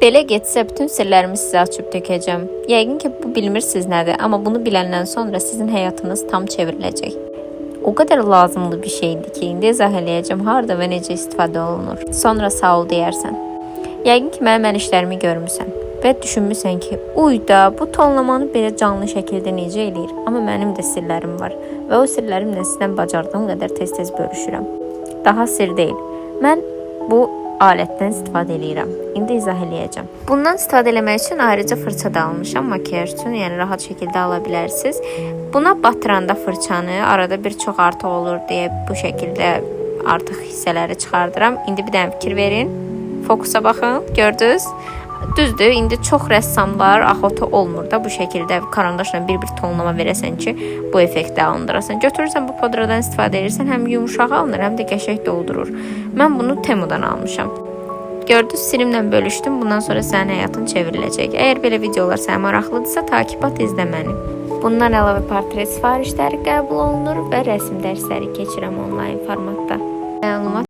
Belə getsə bütün sirlərimi sizə açıb tökəcəm. Yəqin ki, bu bilmirsiniz nədir, amma bunu biləndən sonra sizin həyatınız tam çevriləcək. O qədər lazımlı bir şeydir ki, indi izah eləyəcəm harda və necə istifadə olunur. Sonra sağ ol deyərsən. Yəqin ki, mənim əl işlərimi görmüsən və düşünmüsən ki, uy da bu tonlamanı belə canlı şəkildə necə eləyir? Amma mənim də sirlərim var və o sirlərimlə sizdən bacardığım qədər tez-tez bölüşürəm. Daha sir deyil. Mən bu alətdən istifadə eləyirəm. İndi izah eləyəcəm. Bundan istifadə eləmək üçün ayrıca fırça da almışam makiyaj üçün, yəni rahat şəkildə ala bilərsiniz. Buna batıranda fırçanı arada bir çox artıq olur deyə bu şəkildə artıq hissələri çıxardıram. İndi bir dənə fikir verin. Fokusa baxın, gördünüz? Düzdür, indi çox rəssamlar axota olmur da bu şəkildə karandaşla bir-bir tonlama verəsən ki, bu effekti alındırasan. Götürürsən bu pudradan istifadə edirsən, həm yumşaq alınır, həm də qəşəng doldurur. Mən bunu Temudan almışam. Gördünüz, sirimlə bölüşdüm. Bundan sonra sənin həyatın çevriləcək. Əgər belə videolar sənə maraqlıdırsa, takip at, izlə məni. Bundan əlavə portret sifarişləri qəbul olunur və rəsm dərsləri keçirəm onlayn formatda. Məlumat